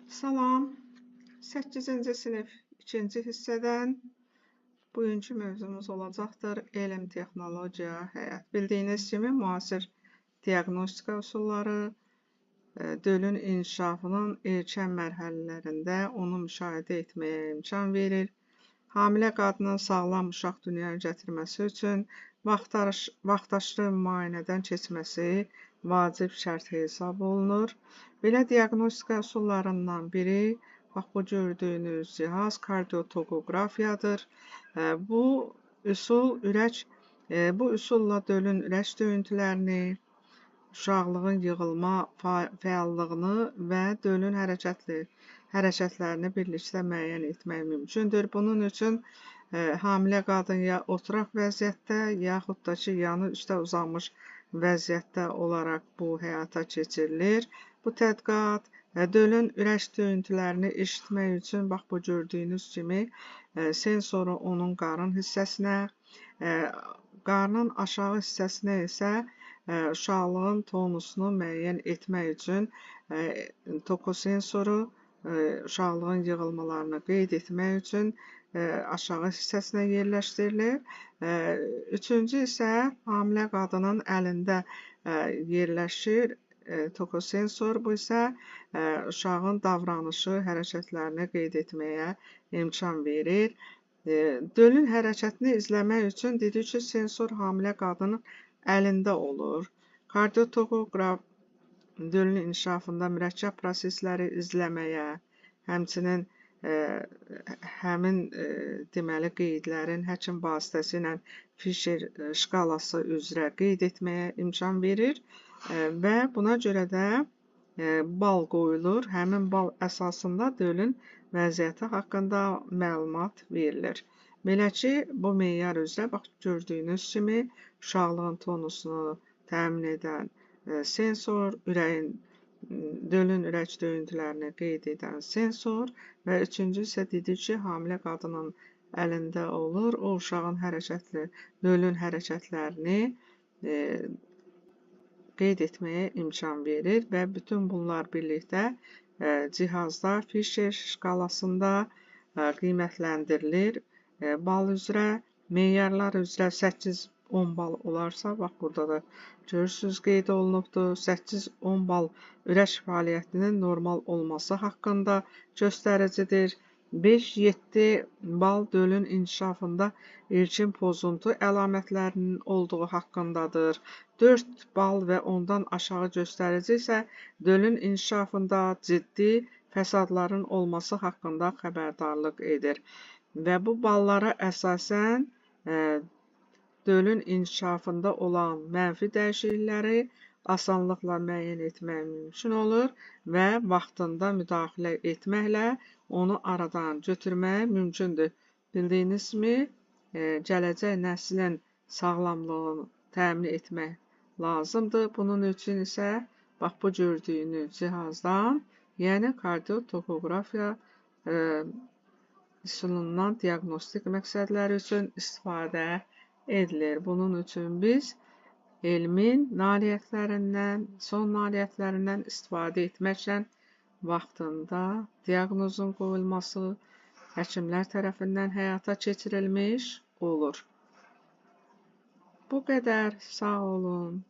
Salam. 8-ci sinif 2-ci hissədən bugünkü mövzumuz olacaqdır elm, texnologiya, həyat. Bildiyiniz kimi müasir diaqnostika üsulları dölün inkişafının erkən mərhələlərində onu müşahidə etməyə imkan verir. Hamilə qadının sağlam uşaq dünyaya gətirməsi üçün vaxtaşırı müayinədən keçməsi vacib şərt hesab olunur. Belə diaqnostika üsullarından biri, bax bu gördüyünüz cihaz kardiotokoqrafiyadır. Bu üsul bu üsulla dölün ürək döyüntülərini, uşaqlığın yığılma fəallığını və dölün hərəkətlərini birlikdə müəyyən etmək mümkündür. Bunun üçün hamilə qadın ya oturaq vəziyyətdə, yaxud da ki, yanı üstə uzanmış vəziyyətdə olaraq bu həyata keçirilir. Bu tədqiqat dölün ürək döyüntülərini eşitmək üçün bax bu gördüyünüz kimi sensoru onun qarın hissəsinə, qarnın aşağı hissəsinə isə uşaqlığın tonusunu müəyyən etmək üçün tokosensoru uşaqlığın yığılmalarını qeyd etmək üçün aşağı hissəsinə yerləşdirilir. Üçüncü isə hamilə qadının əlində yerləşir tokosensor. Bu isə uşağın davranışı, hərəkətlərini qeyd etməyə imkan verir. Dölün hərəkətini izləmək üçün dedik ki, sensor hamilə qadının əlində olur. Kardiotokoqraf dölün inkişafında mürəkkəb prosesləri izləməyə, həmçinin həmin deməli qeydlərin həkim vasitəsilə Fisher şkalası üzrə qeyd etməyə imkan verir və buna görə də bal qoyulur. Həmin bal əsasında dölün vəziyyəti haqqında məlumat verilir. Belə ki, bu meyar üzrə bax gördüyünüz kimi uşaqlığın tonusunu təmin edən sensor, dölün ürək döyüntülərini qeyd edən sensor və üçüncü isə dedik ki, hamilə qadının əlində olur. O uşağın dölün hərəkətlərini qeyd etməyə imkan verir və bütün bunlar birlikdə cihazda Fisher şkalasında qiymətləndirilir. Bal üzrə, meyarlar üzrə 8-10 bal olarsa, bax burada da görürsünüz qeyd olunubdur. 8-10 bal ürək fəaliyyətinin normal olması haqqında göstəricidir. 5-7 bal dölün inkişafında ilkin pozuntu əlamətlərinin olduğu haqqındadır. 4 bal və ondan aşağı göstərici isə dölün inkişafında ciddi fəsadların olması haqqında xəbərdarlıq edir. Və bu ballara əsasən dölün inkişafında olan mənfi dəyişiklikləri asanlıqla müəyyən etmək mümkün olur və vaxtında müdaxilə etməklə onu aradan götürmək mümkündür. Bildiyiniz kimi, gələcək nəslin sağlamlığını təmin etmək lazımdır. Bunun üçün isə bax bu gördüyünüz cihazdan, yəni kardiotokoqrafiya üsulundan diaqnostik məqsədləri üçün istifadə edilir. Bunun üçün biz elmin nailiyyətlərindən, son nailiyyətlərindən istifadə etməklə vaxtında diaqnozun qoyulması həkimlər tərəfindən həyata keçirilmiş olur. Bu qədər. Sağ olun.